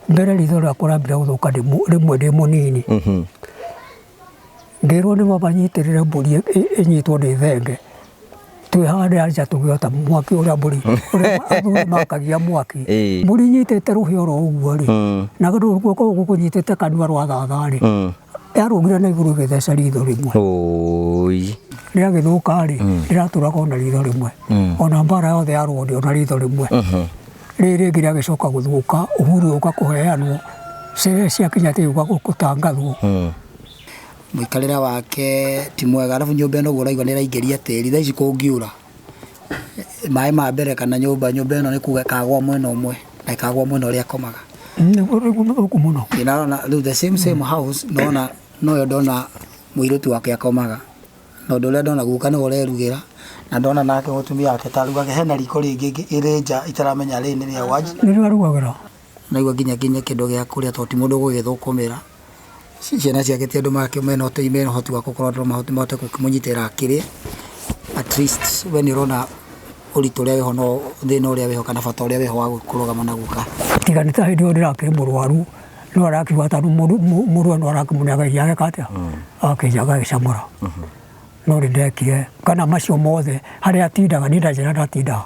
Mbere ritho rĩakwa rĩambire gũthũka rĩmwe ndĩ mũnini. Ngĩrwo nĩ baba nyitĩrĩre mbũri ĩnyitwo nĩ thenge. Twĩ harĩa nja tũgĩota mwaki ũrĩa mbũri ũrĩa athuri makagia mwaki. Mbũri nyitĩte rũhĩa oro ũguo rĩ, na guoko gũkũ kũnyitĩte kanua rwathatha rĩ, yarũgire na igũrũ ĩgĩtheca ritho rĩmwe. Ũũi. Rĩagĩthũka rĩ, rĩratũraga ona ritho rĩmwe. Ona mbara yothe yarũo ndĩ ona ritho rĩmwe. Rĩrĩ rĩngĩ rĩagĩcoka gũthũka, uhuru ũka kũheanwo, sherehe ciakinya atĩ gũka gũtangathwo. Mũikarĩre wake ti mwega, arabu nyũmba ĩno ũguo ũraigua nĩ ĩraingĩria tĩri, thaa ici kũngiura, maĩ ma mbere kana nyũmba, nyũmba ĩno nĩ kuga ĩkagwa mwena ũmwe na ĩkagwa mwena ũrĩa akomaga. Nĩguo mũthũku mũno. Ndĩrarona rĩu the same same house ndona noyo ndona mũirĩtu wake akomaga. Na ũndũ ũrĩa ndona guka nĩwe ũrerugĩra, na ndona nake mũtumia wake ta arugage, hena riko rĩngĩ rĩ nja itaramenya rĩrĩ nĩ rĩa wanji. Nĩrĩo arugagĩra. Naigua nginya nginya kĩndũ gĩa kũrĩa tondũ ti mũndũ ũgũgĩthũkũmĩra. Ciana ciake ti andũ mena ũhoti wa gũkorwo no mahote gũkĩmũnyitĩrĩra akĩrĩe. At least we nĩ ũrona ũritũ ũrĩa wĩho no thĩna ũrĩa wĩho kana bata ũrĩa wĩho wa kũrũgama na guka. Tiga nĩ ta hĩndĩ ĩyo ndĩrakĩrĩ mũrwaru, no arakiuga tondũ mũndũ no arakĩmũneaga iria ageka atĩa, agakĩnja agagĩcamũra. No nĩ ndekire kana macio mothe harĩa atindaga niĩ ndanjĩra ndatindaga.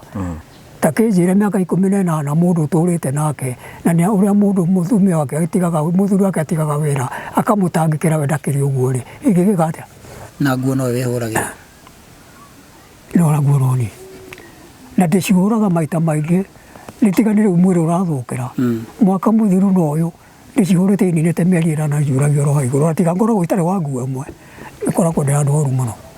Ta kĩnjĩre mĩaka 18 mũndũ ũtũrĩte nake na nĩ ũrĩa mũndũ mũtumia wake atigaga mũthuri wake atigaga wĩra akamũtangĩkĩra we ndakĩrĩ ũguo rĩ, ingĩgĩka atĩa? Na nguo nowe wĩhũragĩra? Ndĩrora nguo no niĩ. Na ndĩcihũraga maita maingĩ nĩ tiga nĩ rĩu mwĩrĩ ũrathũkĩra. Mwaka mũthiru na ũyũ ndĩcihũrĩte ininĩte mĩeri ĩnana njuragia oro hau igũrũ na tiga ngoragwo itarĩ wa nguo ĩmwe, ngoragwo ndĩ handũ horu mũno.